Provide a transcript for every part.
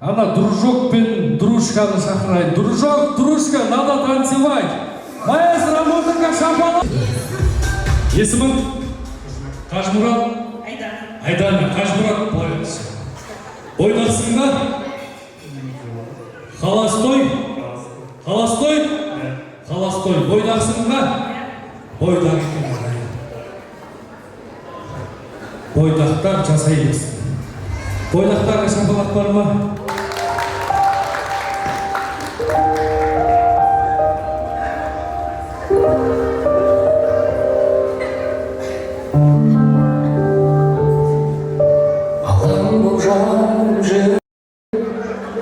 Ана дружок пен дружканы шақырайын. Дружок, дружка, надо танцевать. Маэстро, музыка, шапалақ. Есімің? Қажымұрат? Айдана. Айдана, Қажымұрат, былай өтші. Бойдақсың ба? Холостой? Холостой? Холостой. Бойдақсың ба? Бойдақ екен, ағайын. Бойдақтар жасай берсін. Бойдақтарға шапалақ бар ма? Алаң боп жанып жүр,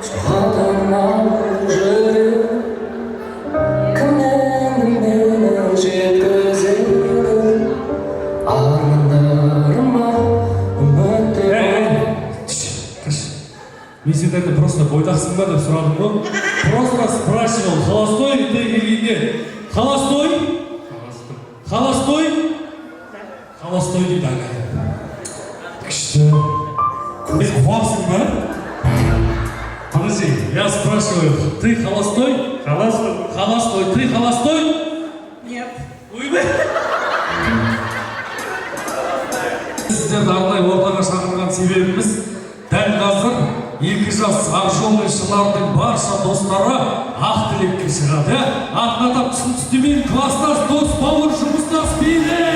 соғатын ауыр жүрек. Кім енді мені жеткізеді армандарыма, үмітте? Эй, эй, тш, тш. Мен сендерді просто бойдақсың ба деп сұрадым ғой. Просто спрашивал, холостой ты или нет. Холостой? Холостой? Холостой дейді, ағайын. Күшті. Қуасың ба? Подожди, я спрашиваю, ты холостой? Холостой. Холостой. Ты холостой? Нет. Ойбай! Сіздерді арнайы ортаға шақырған себебіміз, дәл қазір екі жас ақжолный шынардың барша достары ақ тілекке шығады, иә? Атын атап, түсін түстемейін, класстас, дос, бауыр, жұмыстас, биле!